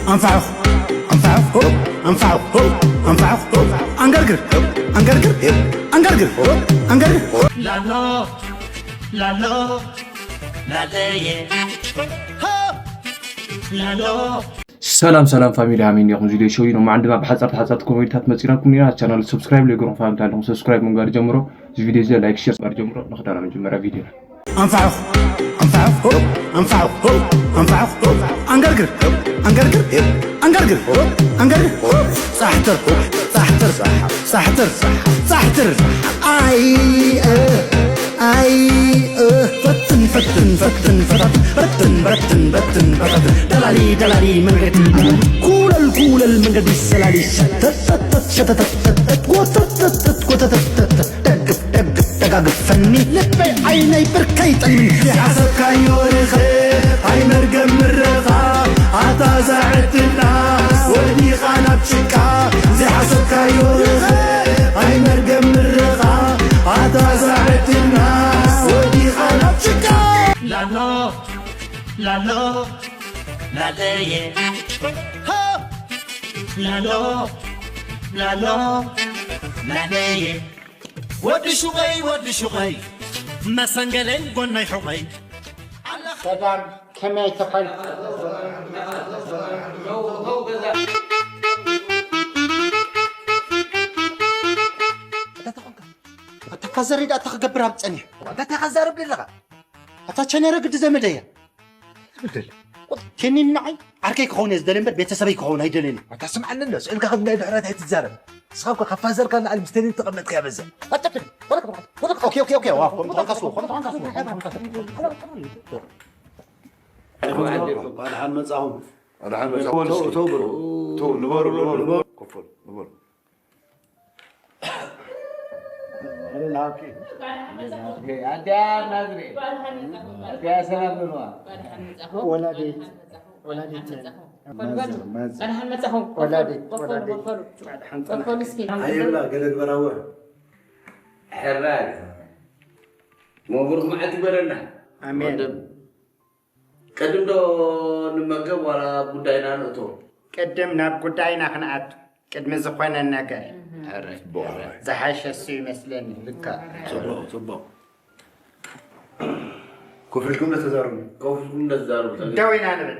ኣንፋዕኹ፣ ኣንፋዕኹ፣ ኣንፋዕኹ፣ ኣንፋዕኹ፣ ኣንገርግር፣ ኣንገርግር፣ ኣንገርግር፣ ኣንገርግር። ላሎ፣ ላሎ፣ ላለየ፣ ላሎ። ሰላም ሰላም ፋሚሊ ሃሚን ዲኹም ቪድዮ ሾው ሎማዓንቲ ድማ ብሓጻርቲ ሓጻርቲ ኮሜዲታት መጺናኩም ኢና። ቻናል ሰብስክራይብ ለይገርኩም ፋሚሊ ኣለኹም ሰብስክራይብ ምግባር ጀምሮ። እዚ ቪድዮ እዚ ላይክ ሼር ምግባር ጀምሮ። ንኽዳና መጀመርያ ቪድዮ ኣንፋዕኹ፣ ኣንፋዕኹ፣ ኣንፋዕኹ፣ ኣንፋዕኹ፣ ኣንገርግር፣ ኣንገርግር፣ ኣንገርግር፣ ኣንገርግር። ጻሕትር፣ ጻሕትር፣ ጻሕትር፣ ጻሕትር። ኣይ፣ እ፣ ኣይ፣ እ። ፈትን፣ ፈትን፣ ፈትን፣ ፈታት። በትን፣ በትን፣ በትን፣ በታት። ደላሊ፣ ደላሊ መንገዲ። ኩለል፣ ኩለል መንገዲ ሰላሊ። ሸተተተት፣ ሸተተተት፣ ጎተተተት፣ ጎተተተት። ደግፍ፣ ደግፍ፣ ደጋግፈኒ። ልበይ፣ ዓይነይ፣ ብርከይ፣ ጠልምኒ። ዘይሓሰብካዮ ርኸ፣ ኣይ መርገም ምረኻ። ኣታ ዛዕትና፣ ወዲኻ ናብ ጭቃ። ዘይሓሰብካዮ ርኸ፣ ኣይ መርገም ምረኻ። ኣታ ዛዕትና፣ ወዲኻ ናብ ጭቃ። ላሎ፣ ላሎ፣ ላለየ። ሃ! ላሎ፣ ላሎ፣ ላለየ። ወዲ ሹቐይ፣ ወዲ ሹቐይ፣ መሰንገለይ ጎነይ ሑቐይ። ሰላም፣ ከመይ ትኾን? ኣታ ተኾንካ፣ ኣታ ፋዘሪ ደኣ እንታይ ክገብር ኣብ ጸኒሑ? ኣታ እንታይ ከዛርብ ደለኻ? ኣታ ቸነረ ግዲ ዘመደያ። ትብድል። ቴኒን ንዓይ ዓርከይ ክኸውን እየ ዝደልየ እምበር ቤተሰበይ ክኸውን ኣይደልየን። ኣታ ስምዓኒ ኣሎ፣ ስእልካ ካብ ናይ ድሕረት ኣይትዛረብ። ንስኻ እኮ ካብ ፋዘርካ ንላዕሊ ምስ ቴኒን ተቐመጥካ እያ በዛ። ኣትብል። ወለክ፣ ወለክ፣ ኦኬ፣ ኦኬ፣ ኦኬ፣ ዋ፣ ኮም ተኾንካስ፣ ኮም ተኾንካስ። ኣድሓን መጻኹም። ኣድሓን መጻኹም። ተው፣ ተው በሉ። ተው፣ ንበሩ፣ ንበሩ፣ ንበሩ። ኮፈል፣ ንበሩ። ኣድያ ናዝሬት። ኣድያ ሰላም በልዋ። ወላዲት፣ ወላዲት። ማዘር፣ ማዘር። ኣድሓን መጻኹም። ወላዲት፣ ቆፈሉ፣ ወላዲት። ቆፈሉ። ኣድሓን ቆፈሉ እስኪ። ኣየብላ፣ ገለ ግበራወ። ሕራይ። መብሩኽ መዓልቲ ይግበረልና። ኣሜን። ወደም። ቅድም ዶ ንመገብ ዋላ ኣብ ጉዳይና ንእቶ? ቅድም ናብ ጉዳይና ክንኣቱ፣ ቅድሚ ዝኾነ ነገር። ሕራይ። ዝሓሸ እሱ ይመስለኒ። ልካ። ጽቡቕ፣ ጽቡቕ። ኮፍ ኢልኩም ዶ ተዛረቡ? ኮፍ ኢልኩም ዶ ተዛረቡ? ደው ኢና ንብል።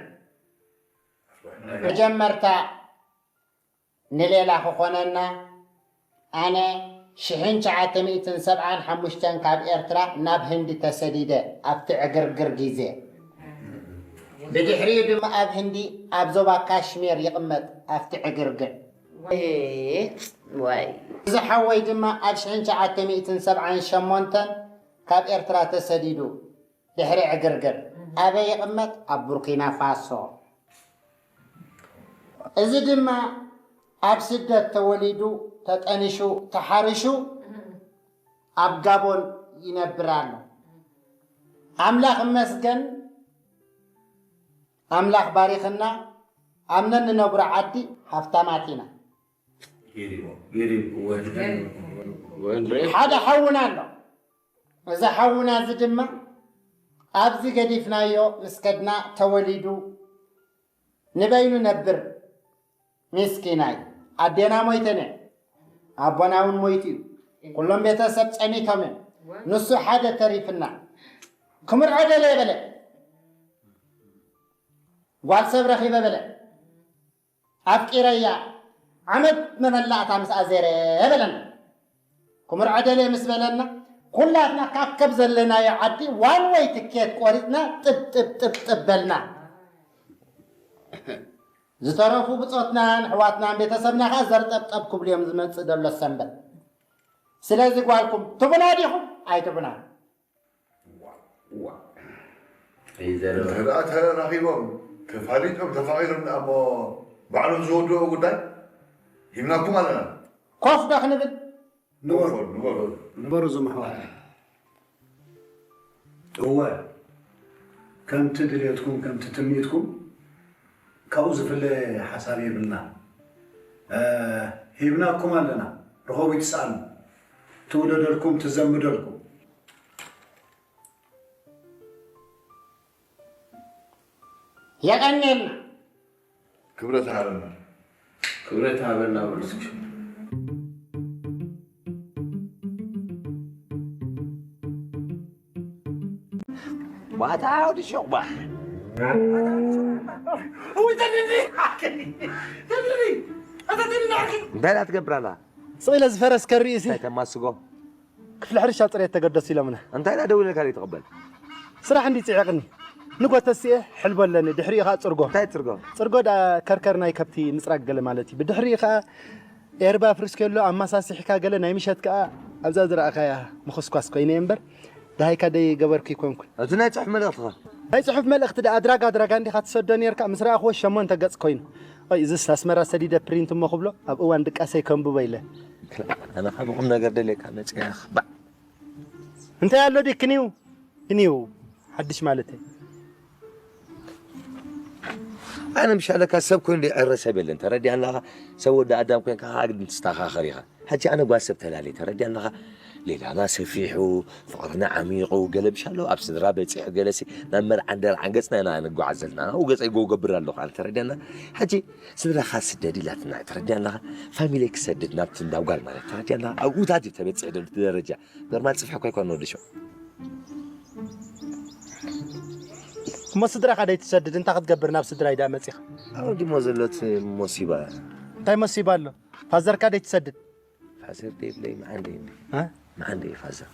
መጀመርታ ንሌላ ክኾነና፣ ኣነ ሽሕን ትሽዓተ ሚእትን ሰብዓን ሓሙሽተን ካብ ኤርትራ ናብ ህንዲ ተሰዲደ ኣብቲ ዕግርግር ግዜ። ብድሕሪኡ ድማ ኣብ ህንዲ ኣብ ዞባ ካሽሚር ይቕመጥ ኣብቲ ዕግርግር። ወይ፣ ወይ። እዚ ሓወይ ድማ ኣብ ሽሕን ትሽዓተ ሚእትን ሰብዓን ሸሞንተን ካብ ኤርትራ ተሰዲዱ ድሕሪ ዕግርግር። ኣበይ ይቕመጥ? ኣብ ቡርኪና ፋሶ። እዚ ድማ ኣብ ስደት ተወሊዱ፣ ተጠኒሹ፣ ተሓሪሹ ኣብ ጋቦን ይነብር ኣሎ። ኣምላኽ ይመስገን፣ ኣምላኽ ባሪኽና፣ ኣብ ነንነብሮ ዓዲ ሃፍታማት ኢና። ገዲሞ፣ ገዲሞ፣ ወ-፣ ወ-፣ ሓደ ሓውና ኣሎ። እዚ ሓውና እዚ ድማ ኣብዚ ገዲፍናዮ ምስ ከድና ተወሊዱ ንበይኑ ነብር። ሚስኪናይ። ኣዴና ሞይተን እየን። ኣቦና እውን ሞይቱ እዩ። ኩሎም ቤተሰብ ጸኒቶም እዮም። ንሱ ሓደ ተሪፍና። ክምርዖ ደለየ በለ። ጓል ሰብ ረኺበ በለ። ኣፍቂረያ። ዓመት መመላእታ ምስኣ ዜረ በለና። ክምርዖ ደልየ ምስ በለና፣ ኩላትና ካብ ከብ ዘለናዮ ዓዲ ዋን ወይ ትኬት ቆሪጽና ጥብ ጥብ ጥብ ጥብ በልና። ዝተረፉ ብጾትናን ኣሕዋትናን ቤተሰብና ከኣ ዘርጠብጠብ ክብሉ እዮም ዝመጽእ ዘሎ ሰንበት። ስለዚ ጓልኩም ትቡና ዲኹም? ኣይትቡናን። ዋ፣ ዋ። ይዘረባ። እንተ ደኣ ተራኺቦም፣ ተፋሊጦም፣ ተፋቒሮም ደኣ እሞ ባዕሎም ዝወድኦ ጉዳይ ሂብናኩም ኣለና። ኮፍ ዶ ክንብል? ንበሩ፣ ንበሩ። ንበሩ እዞም ኣሕዋት። እወ፣ ከምቲ ድሌትኩም፣ ከምቲ ትምኒትኩም፣ ካብኡ ዝፍለ ሓሳብ የብልና። እ፣ ሂብናኩም ኣለና። ርኸቡ ይትስኣኑ። ትውለደልኩም፣ ትዘምደልኩም። የቐንየልና። ክብረት ሃበና። ክብረት ሃበና በሉ እስኪ። ባታ ወዲ ሾቕባ ወይ ተድሊ ተድሊ ኣታ ተድሊ ናርኪ እንታይ ዳትገብር ኣላ? ስቕ ኢለ ዝፈረስ ከርኢ ሲ እንታይ ተማስጎ? ክፍሊ ሕርሻ ፅሬት ተገደሱ ኢሎምና። እንታይ ዳ ደውለልካ ዘይትቕበል? ስራሕ እንዲ ፅዒቕኒ ንጎ ተሲኤ ሕልቦ ኣለኒ ድሕሪኡ ከዓ ፅርጎ እንታይ ትርጎ? ፅርጎ ዳ ከርከር ናይ ከብቲ ምፅራግ ገለ ማለት እዩ። ብድሕሪኡ ከዓ ኤርባ ፍርስኬሎ ኣማሳሲሕካ ገለ ናይ ምሸት ከዓ ኣብዛ ዝረኣኻያ ምኹስኳስ ኮይነ እየ እምበር ደሃይካ ደይ ገበርኩ ይኮንኩን። እቲ ናይ ፅሑፍ መልእኽትኻ? ናይ ፅሑፍ መልእኽቲ ደኣ ኣድራጋ ኣድራጋ እንዲኻ ትሰዶ ነርካ ምስ ረኣኽዎ ሸሞንተ ገፅ ኮይኑ። ኦይ እዝስ ኣስመራ ሰዲደ ፕሪንት እሞ ክብሎ ኣብ እዋን ድቃሰይ ከንብቦ ኢለ። ኣነ ካብ ቁም ነገር ደልየካ መፅያ ባዕ እንታይ ኣሎ ዲ ክኒው ክኒው ሓድሽ ማለተይ ኣነ ምሻለካ ሰብ ኮይኑ ዕረ ሰብ የለን ተረዲኣናኻ። ሰብ ወዲ ኣዳም ኮይንካ ከዓ ግን ትስተኻኸር ኢኻ። ሕጂ ኣነ ጓል ሰብ ተላለየ ተረዲኣናኻ። ሌላና ሰፊሑ ፍቕርና ዓሚቑ ገለ ምሻሎ ኣብ ስድራ በፂሑ ገለሲ ናብ መርዓን ደርዓን ገፅና ኢና ንጓዓዝ ዘለና። ኣብኡ ገፀይ ጎ ገብር ኣለኹ ኣነ ተረዲኣና። ሕጂ ስድራኻ ስደድ ኢላትና ተረዲኣናኻ። ፋሚለይ ክሰድድ ናብቲ እንዳ ጓል ማለት ተረዲኣና። ኣብኡታት እዩ ተበፂሑ ደረጃ ኖርማል ፅፍሒ እኳ ኣይኮነ ወዲ ሸው እሞ ስድራኻ ደይትሰድድ እንታይ ክትገብር ናብ ስድራይ ደኣ መፂኻ? ኣወዲሞ ዘሎት ሞሲባ እንታይ መሲባ ኣሎ? ፋዘርካ ደይትሰድድ? ፋዘር ደይብለይ መዓንደ እ? መዓንደ ፋዘር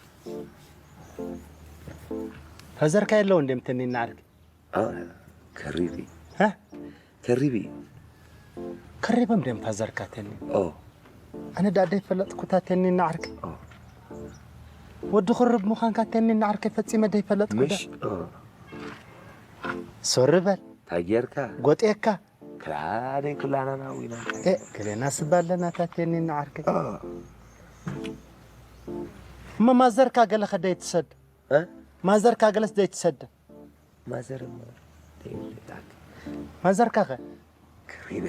ፋዘርካ የለውን ደምተኒ እናዓርግ ከሪቢ እ? ከሪቢ ከሪቦም ደም ፋዘርካ ተኒ ኦ ኣነ ዳ ደይፈለጥኩ ታቴኒ እናዓርከ ኦ ወዲ ኽርብ ምዃንካ ቴኒ እናዓርከ ፈጺመ ደይፈለጥኩ ዳ ምሽ ኦ ሶሪ በል ታጌርካ ጎጤካ ክላደይ ኩላና ናዊና እ ገሌና ስባ ኣለና ታቴኒ እናዓርከ ኦ እሞ ማዘርካ ገለ ኸደይ ትሰድ እ ማዘርካ ገለስ ደይ ትሰድ ማዘር እሞ ደይብለይ ማዘርካ ኸ ክሪበ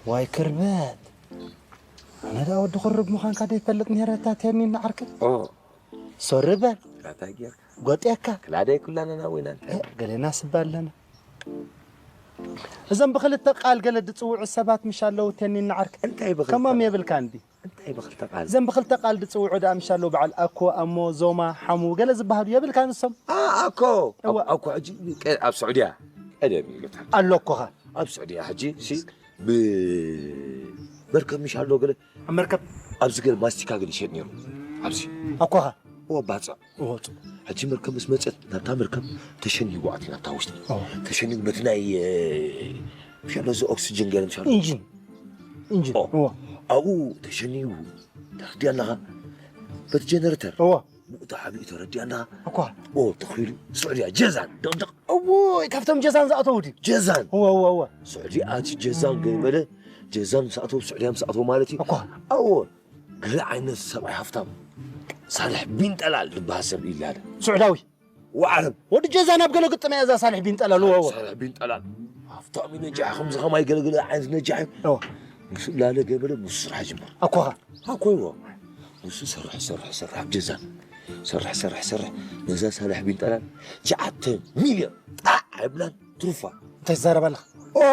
ዋይ ክርበት ኣነ ዳ ወዲ ኽርብ ምዃንካ ደይፈልጥ ነረ ታቴኒ እናዓርከ ኦ ሶሪ በል ክላታ ጌርካ ጎጤካ ክላደይ ኩላና ናዊና እንታይ እ ገሌና ስባ ኣለና እዞም ብክልተ ቃል ገለ ዝፅውዑ ሰባት ምሽ ኣለዉ ቴኒ እናዓርከ እንታይ ብኽልተ ከሞም ቃል? የብልካ እንዲ እንታይ ብኽልተ ቃል እዘን ብክልተ ቃል ዝፅውዑ ደኣ ምሽ ኣለዉ በዓል ኣኮ ኣሞ ዞማ ሓሙ ገለ ዝበሃሉ የብልካ ንሶም ኣ ኣኮ እዋ። ኣኮ ሕጂ ቀ- ኣብ ስዑድያ ቀደም እዩ ገታ ኣሎ ኣኮኻ ኣብ ስዑድያ ሕጂ ሲ ብመርከብ ምሽ ኣሎ ገለ ኣብ መርከብ ኣብዚ ገለ ማስቲካ ግን ይሸጥ ነይሩ ኣብዚ ኣኮኻ እወ ባፅዕ እወፁ ሕጂ መርከብ ምስ መፀት ናብታ መርከብ ተሸኒጉ ኣትዩ ናብታ ውሽጢ ኦ። ተሸኒጉ በቲ ናይ ምሻሎ እዚ ኦክሲጅን ገለ ምሻሎ ኢንጂን ኢንጂን ኦ። እወ ኣብኡ ተሸኒጉ ተረዲኣናኻ በቲ ጀነሬተር እወ ብኡ ተሓቢኡ ተረዲኣናኻ እኳ ኦ ተኺሉ ስዑድያ ጀዛን ደቕደቕ እወይ ካብቶም ጀዛን ዝኣተው ድዩ ጀዛን እወ እወ እወ ስዑዲ ኣቲ ጀዛን ገይበለ ጀዛን ምስ ኣተው ስዑድያ ምስ ኣተው ማለት እዩ እኳ ኣዎ ገለ ዓይነት ሰብኣይ ሃፍታም ሳልሕ ቢንጠላል ዝበሃል ሰብ ኢላለ ስዑዳዊ ወዓረብ ወዲ ጀዛ ናብ ገለ ግጥም እያ እዛ ሳልሕ ቢንጠላል እወ እወ ሳልሕ ቢንጠላል ሃፍታም እዩ ነጃሕ ከምዚ ከማይ ገለገለ ዓይነት ነጃሕ እዩ እወ ምስ ላለ ገበለ ምስ ስራሕ ጅምር ኣኳኻ ኣኮይዎ ንሱ ሰርሕ ሰርሕ ሰርሕ ኣብ ጀዛ ሰርሕ ሰርሕ ሰርሕ ነዛ ሳልሕ ቢንጠላል ትሽዓተ ሚልዮን ጣዕ ኣይብላን ትሩፋ እንታይ ትዛረብ ኣለኻ ኦ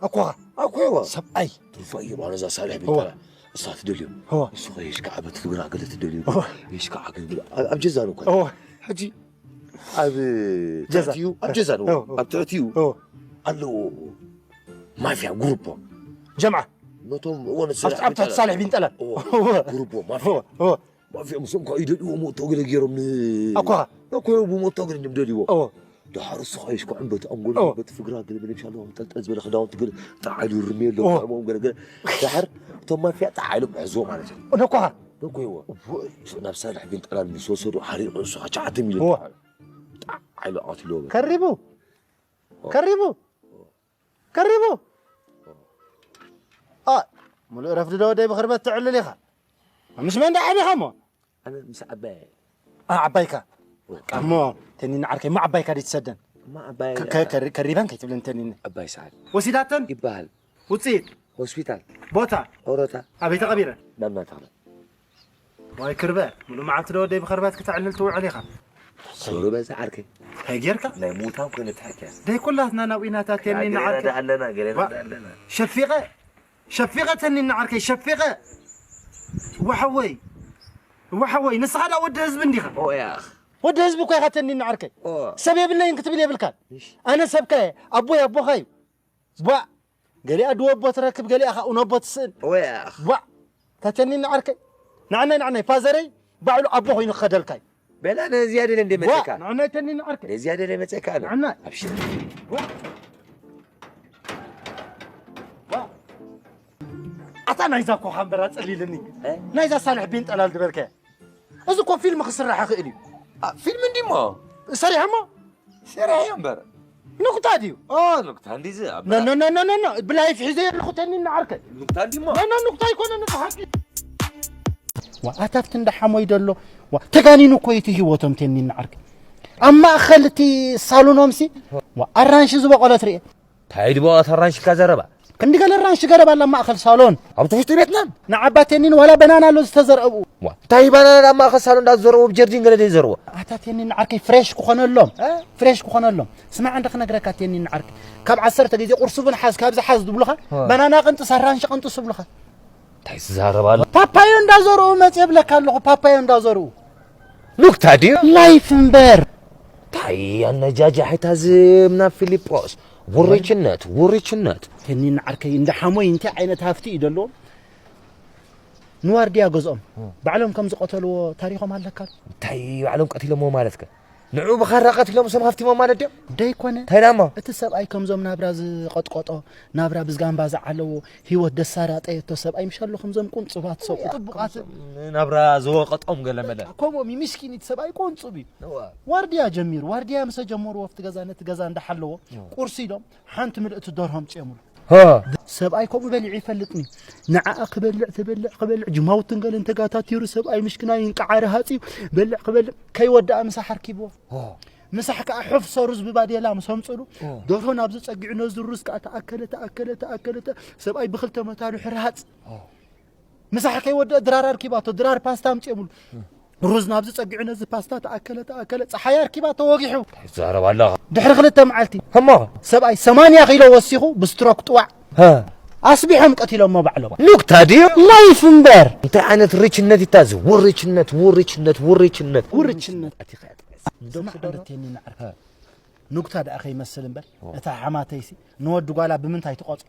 ኣኳኻ ኣኮይዎ ሰብኣይ ትሩፋ እዩ ማለት እዛ ሳልሕ ቢንጠላል እሳ ትደልዮ እወ። እሱ ኸየሽ ከዓ በቲ ፍግራ ገለ ትደልዮ እወ። የሽ ከዓ ገለ ኣብ ጀዛ ነው እኮ እወ ሕጂ ኣብ ጀዛ። ትሕቲኡ ኣብ ጀዛ ነው እወ፣ እወ። ኣብ ትሕቲኡ እወ ኣለዎ ማፍያ ጉሩፖ ጀምዓ ነቶም እወ ኣብ ትሕቲ ሳልሕ ቢንጠላል እወ እወ ጉሩፖ ማፍያ እወ እወ ማፍያ ምስኦም ከዓ ይደልዎ ሞቶ ገለ ገይሮም ን ኣኳኻ ኣኮይዎ ብሞቶ ገለ እዮም ደልዎ እወ ድሓር እሱ ኸይሽ ከዓ በቲ ኣንጎል እወ። በቲ ፍግራ ገለ በለ ምሻለዎም ጠልጠል ዝበለ ክዳውንቲ ገለ ጣዓሉ ርሜ ኣሎ እወ። ከምኦም ገለ ገለ ድሓር እቶም ማፍያ ጣዓሉ ክሕዝዎ ማለት እዩ ነኳኻ ነኮይዎ ናብ ሳልሕ ቢንጠላል ምስ ወሰዱ ሓሪቑ ንሱ ከዓ ትሽዓተ ሚልዮን እወ። ጣዓሉ ቀትልዎ ከሪቡ ከሪቡ ከሪቡ ኣ ሙሉእ ረፍዲ ዶ ወደይ ብኽርበት ትዕልል ኢኻ ምስ መን ዳ ዓቢኻ እሞ ኣነ ምስ ዓባየ ኣ ዓባይካ እሞ ተኒኒ ዓርከይ እሞ ዓባይካ ደይ ትሰደን እማ ዓባየ ከ- ከ- ከሪበን ከይትብልን ተኒኒ ዓባይ ሰዓት ወሲዳተን ይበሃል ውፅኢት ሆስፒታል ቦታ ኦሮታ ኣበይ ተቐቢረን ናብ ናታኽለ ዋይ ክርበ ሙሉ መዓልቲ ዶ ወደይ ብኸርበት ክተዕልል ትውዕል ኢኻ ሶሪ በዛ ዓርከይ። እንታይ ጌርካ? ናይ ሙታን ኮይነ ትሓኪያ። ደይ ኩላትና ናብ ኢናታት ተኒና ዓርከይ። ኣለና ገለና ኣለና። ሸፊቐ ሸፊቐ ተኒና ዓርከይ ሸፊቐ። ወሓወይ ወሓወይ ንስኻ ዳ ወዲ ህዝቢ እንዲኻ። ኦያ። ወዲ ህዝቢ እኮ ኢኻ ተኒና ዓርከይ። ሰብ የብለይን ክትብል የብልካን። ኣነ ሰብካ እየ። ኣቦይ ኣቦኻ እዩ። ቧዕ ገሊኣ ድወቦ ትረክብ ገሊኣ ኻኡ ነቦ ትስእን። ኦያ። ቧዕ ተተኒኒ ዓርከይ። ንዓናይ ንዓናይ ፋዘረይ ባዕሉ ኣቦ ኮይኑ ክኸደልካ እዩ። በላ ነዚያ ደለ እንደ ቧዕ መጸካ ንዓናይ ተኒኒ ዓርከይ። ነዚያ ደለ መጸካ ኣሎ። ንዓናይ ኣብሽር። ቧዕ ቧዕ ኣታ ናይዛ ኮኻ እምበር ኣጸሊልኒ። ናይዛ ሳልሕ ቢንጠላል ዝበልከ እዚ እኮ ፊልም ክስራሕ ይኽእል እዩ። ፊልም እንዲሞ ሰሪሐሞ ሰሪሐዮ እምበር። ንቁጣ ድዩ? ንቁታ እንዲዚ ኖኖኖኖኖ ብላይፍ ሒዘ ኣለኹ ተኒኒ ዓርከይ። ንቁታ እንዲሞ ኖኖ ንቁታ ኣይኮነን ብሓቂ። ዋ ኣታፍቲ እንዳሓሞይ ደሎ። ዋ ተጋኒኑ እኮ እቲ ህይወቶም ተኒኒ ዓርከይ። ኣብ ማእኸል እቲ ሳሎኖምሲ ዋ ኣራንሺ ዝበቆለት ርኤ። ታይ ድቦ ኣራንሺ ኢልካ ዘረባ? ክንዲ ገለ ኣራንሺ ገረብ ኣላ ኣብ ማእኸል ሳሎን። ኣብ ትሕቲ ቤትና ንዓባ ተኒን ዋላ በናና ኣሎ ዝተዘርአ ብኡ። እንታይ ባናና ኣብ ማእኸል ሳሎን እንዳዘረዎ ብጀርዲን ገለ ደይ ዘረዎ? ኣታ ተኒን ዓርከይ ፍሬሽ ክኾነሎም። ፍሬሽ ክኾነሎም። ስማዕ እንደ ክነግረካ ተኒን ዓርከይ ካብ ዓሰርተ ግዜ ቁርሲ እውን ሓዝ ካብዚ ሓዝ ዝብሉኻ። በናና ቅንጥስ ኣራንሺ ቅንጥስ ይብሉኻ። እንታይ ትዛረብ ኣሎ? ፓፓዮ እንዳዘርኡ መፅየ ብለካ ኣለኹ ፓፓዮ እንዳዘርኡ። ኑክታ ድዩ? ላይፍ እምበር። እንታይ ኣነጃጃሒታ ዝምና ፊሊጶስ ውርችነት ውርችነት። ተኒን ዓርከይ እንደ ሓሞይ እንታይ ዓይነት ሃፍቲ እዩ ደለዎም። ንዋርድያ ገዝኦም ባዕሎም ከም ዝቐተልዎ ታሪኾም ኣለካ። እንታይ ባዕሎም ቀቲሎሞ ማለትከ? ንዑ ብኻራ ቀቲሎም እሶም ሃፍቲሞም ማለት ድዮም? ደይኮነ። እንታይ ዳሞ? እቲ ሰብኣይ ከምዞም ናብራ ዝቐጥቀጦ ናብራ ብዝጋምባ ዝዓለዎ ህይወት ደሳራጠየቶ ሰብኣይ ምሻሎ ከምዞም ቁንጹባት ሰብ ጥቡቓት ናብራ ዝወቐጦም ገለመለ። ከምኦም እዩ ምስኪን እቲ ሰብኣይ ቁንጹብ እዩ። ዋርድያ ጀሚሩ ዋርድያ ምስ ጀመሩ ወፍቲ ገዛ ነቲ ገዛ እንዳሓለዎ ቁርሲ ኢሎም ሓንቲ ምልእቲ ደርሆም ጽዮምሉ። ሰብኣይ ከምኡ በሊዑ ይፈልጥኒ። ንዓኣ ክበልዕ ትበልዕ ክበልዕ ጅማውትን ገለ እንተጋታቲሩ ሰብኣይ ምሽክናይ እንቃዓሪ ሃጺ በልዕ ክበልዕ ከይወደኣ ምሳሕ ኣርኪብዎ። ምሳሕ ከኣ ሑፍ ሰሩዝ ብባዴላ ምስ ኣምጽሉ ደርሆ ናብዚ ጸጊዑ ነዚ ሩዝ ከኣ ተኣከለ ተኣከለ ተኣከለ ተ- ሰብኣይ ብክልተ መታኑ ሕርሃጽ። ምሳሕ ከይወደአ ድራር ኣርኪባቶ ድራር ፓስታ ኣምጽኦምሉ። ሩዝ ናብዚ ጸጊዑ ነዚ ፓስታ ተኣከለ ተኣከለ ጸሓይ ኣርኪባቶ ወጊሑ። ትዛረብ ኣለኻ። ድሕሪ ክልተ መዓልቲ እሞ ሰብኣይ ሰማንያ ኪሎ ወሲኹ ብስትሮክ ጥዋዕ። ኣስቢሖም ቀቲሎሞ ባዕሎም። ኑክታ ድዩ? ላይፍ እምበር። እንታይ ዓይነት ርችነት ይታዝ ውርችነት ውርችነት ውርችነት ውርችነት ኣቲኻ ስማዕ እንድትየኒ ንዓርካ። ኑግታ ደኣ ከይመስል እምበር እታ ሓማተይሲ ንወዲ ጓላ ብምንታይ ትቆጽሮ?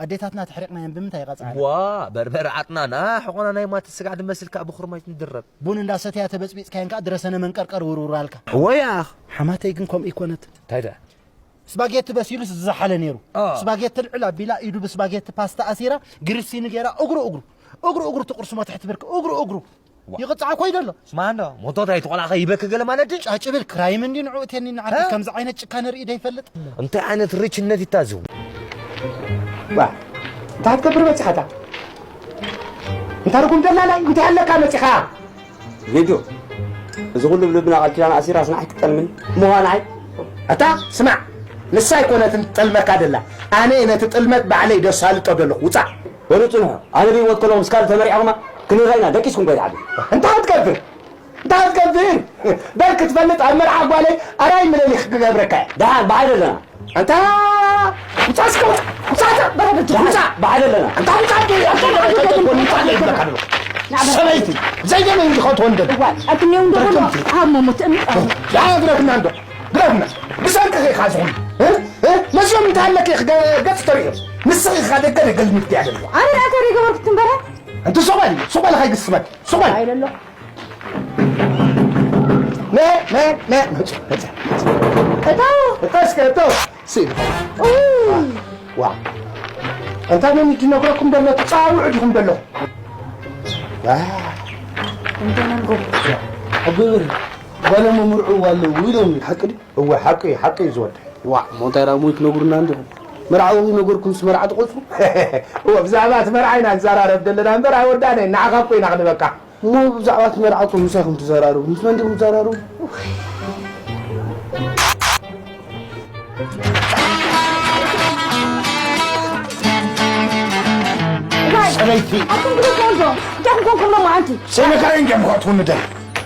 ኣዴታትና ተሕሪቕናየን ብምንታይ ይቐጽዓና? ዋ በርበረ ዓጥናና ሕቖና ናይ ማት ስጋዕ ድመስል ከኣ ብኹርማይት ንድረብ። ቡን እንዳሰተያ ተበጽቢጽካየን ከኣ ድረሰነ መንቀርቀር ውርውር ኣልካ። እወ ያኽ። ሓማተይ ግን ከምኡ ኣይኮነትን። እንታይ ደኣ? ስባጌቲ በሲሉስ ዝዘሓለ ነይሩ። ስባጌቲ ልዕል ኣቢላ ኢዱ ብስባጌቲ ፓስታ ኣሲራ ግሪሲኒ ገይራ እግሩ እግሩ እግሩ እግሩ ትቕርስሞ ትሕቲ ብርኪ እግሩ እግሩ ይቕጻዕ ኮይዶ ኣሎ። ስማዕ እንዶ ሞቶት ኣይትቖልዓ ከ ይበኪ ገለ ማለት ድዩ? ጫጭብል ክራይም እንዲ ንዑ እቴኒ ንዓርኪ ከምዚ ዓይነት ጭካነ ርኢ ደይፈልጥ። እንታይ ዓይነት ርችነት ይታዝቡ? ዋ እንታይ ክትገብር መጺኻታ? እንታ ርጉም ደላላይ እንታይ ኣለካ መጺኻ? ጌዶ እዚ ኩሉ ብልብና ቃል ኪዳን ኣሲራስ ንዓይ ክትጠልምኒ ምዃን ዓይ ኣታ ስማዕ ንሳ ኣይኮነትን ትጠልመካ ደላ ኣነ እየ ነቲ ጥልመት ባዕለይ ደሳልጦ ደለኹ ውጻእ በሉ ጽንሑ ኣነ ብሂወት ከለኹ ምስ ካልእ ተመሪዕኹማ ክንረኢና ደቂስኩም ኮይትዓዱ እንታይ ክትገብር እንታይ ክትገብር በል ክትፈልጥ ኣብ መርዓ ጓለይ ኣራይ ምለሊ ክገብረካ እየ ደሓን ብሓደ ኣለና ኣንታ ውጻእ እስከ ውጻእ ውጻእ በረደት ውጻእ ብሓደ ኣለና ኣንታ ውጻእ ኣንታ ውጻእ ይብለካ ኣለኹ ሰበይቲ ዘይደመ እንዲኸ ትወንደል ኣትኔው እንደሆነ ሃሞ ሙትእም ግረፍና እንዶ ግረፍና ብሰንቅኺ ኢኻ ዝኹን መሲሎም እንታይ ኣለኪ ገጽ ተሪኦም ንስኺ ኢኻ ደገ ደገ ልምድቲ ኣለዎ ኣነ ኣተሪ ገበርኩ ትንበረ እንት ሱቕ በል ሱቕ በል ከይግስመት ሱቕ በል ኣይደሎ ነ ነ ነ መጹ መጹ እታው እታው እስከ እታው ሲ ዋ እንታይ ነው እንድነግረኩም ደሎ ትጻውዑ ዲኹም ደሎ እንተነንጎ ኣጎይ በል ጓለሞ ምርዑ ኣለዉ ኢሎም ሓቂ ድዩ እወ ሓቂ እዩ ሓቂ እዩ ዝወደ ዋ ሞንታይ ዳ ሙይ ትነግሩና እንዲኹም መርዓዊ ነገርኩምስ መርዓ ትቆጽሩ እወ ብዛዕባ እቲ መርዓ ኢና ንዘራረብ ዘለና እምበር ኣይወዳእና ኢና ንዓኻ እኮ ኢና ክንበካ እሞ ብዛዕባ እቲ መርዓ እኮ ምሳይ ከም ትዘራርቡ ምስ መን ዲኹም ትዘራርቡ ሰበይቲ ኣኩም ግደፎ እንዶ እንታይ ኮንኩም ሎማዓንቲ ሰይመከረይ እንዲዮም ክኸትኩ ንደል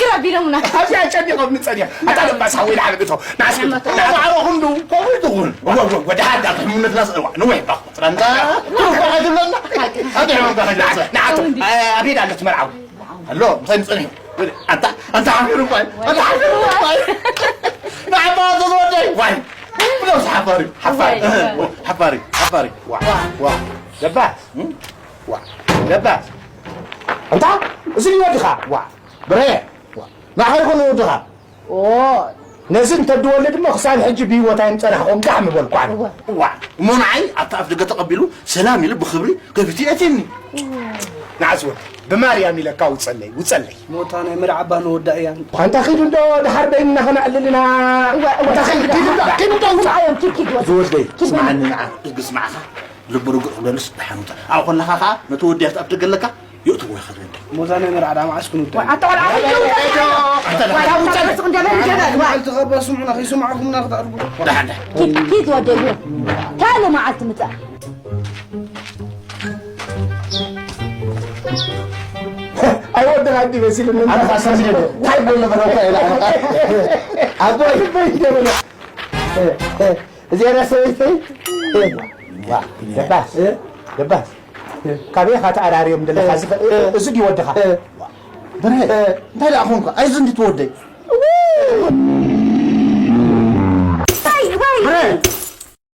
ግር ኣቢሎምና። ኣብዚኣ ጨኒቖም ንጸኒያ። ኣታ ደባስ ሓወይ ንዓመት እቶ። ንዓስ-፣ ንዓመት። ንዓመት። ንዓመት። ክንዱ፣ ከምኡ ትኹን። ወ-፣ ወ-፣ ወደ ሓዳ ክሕምነትና ስ-፣ እዋ፣ ንውሕ ባኹ። ጥራንታ። ትሩፋ ኣይትብለና። ኣታ ሕመምካ ከይድረሰ። ንዓቶ። ኣቤት ኣለች መርዓው። ኣሎ፣ ምሳይ ንጸንሑ። ኣንታ፣ ኣንታ ሓፊሩ እኳ እዩ። ኣንታ ሓፊሩ እኳ እዩ። ንዓባ ተዝወደይ። ዋይ። ብለውስ ሓፋሪ፣ ሓፋሪ። ዋይ። ሓፋሪ፣ ሓፋሪ። ዋ፣ ዋ። ደባስ፣ እም? ዋ፣ ደባስ። ኣንታ፣ እዚ ድዩ ወድኻ? ዋ። ብረ፣ ዋ። ንዓኻ ይኹን ወድኻ። ኦ። ነዚ እንተድወልድ እሞ ክሳብ ሕጂ ብህይወት ኣይምጸናሕኹም ዳሕ ምበልኩ ኣነ። እወ። እዋ፣ እሞ ንዓይ ኣብቲ ኣፍ ደገ ተቐቢሉ ሰላም ኢሉ ብኽብሪ ከፊቱ የእትየኒ። ንዓስ ወዲ፣ ብማርያም ኢለካ ውጸለይ፣ ውጸለይ። ሞታ ናይ መርዓ ኣባ ንወዳ እያ። ኣንታ ኺዱ እንዶ ድሓር በይንና ኸነዕልል ኢና። እወ፣ እወ። ኣንታ ኺዱ፣ ኺዱ እንዶ፣ ኺዱ እንዶ ውጸ-፣ ንዓዮም ኪድ ኪድ ወዲ። ዝወደይ፣ ኪድ ስምዓኒ በይንና። ንዓ፣ እዝጊ ስምዓኻ፣ ልቡ ርግእ ክብለሉስ ደሓን ውጸ። ኣብ ኸለኻ ኸኣ ነቲ ወዲ ኣብቲ ኣፍ ደገ ኣለካ፣ የእትዎ ይኸዱ ወዲ። ሞታ ናይ መርዓ ደኣ መዓስ ክንውዳእ? ኣታ ቆልዓ ሕጂ ውዳእ። ኣታ ቆልዓ ውዳእ። ርስቕ እንደበል ይገበል። ዋይ። መዓልቲ ኸባ ስምዑና፣ ከይሰማዕኩምና ክትኣርጉ። ደሓን፣ ደሓን። ኪድ፣ ኪድ ወደይ፣ ካልእ መዓልቲ ምጻእ። ኣይወድኻ እንዲ መሲሉኒ። ኣነ ኸኣ ሰሚዐ፣ እንታይ ይብሎ ነበር እኮ ኢላ። ኣቦይ። ኣቦይ እንደበለ። እዚኣ ሰበይተይ። ዋ፣ ደባስ፣ እ? ደባስ። ካበይ ኢኻ ተኣራርዮም ዘለኻ? እ? እዚ ኸ-፣ እ? እዚ ድዩ ወድኻ? እ? ብርሀ፣ እ? እንታይ ደኣ ኾንካ? ኣይዚ እንዲ ትወደይ። ዋይ፣ ዋይ። ብርሀ፣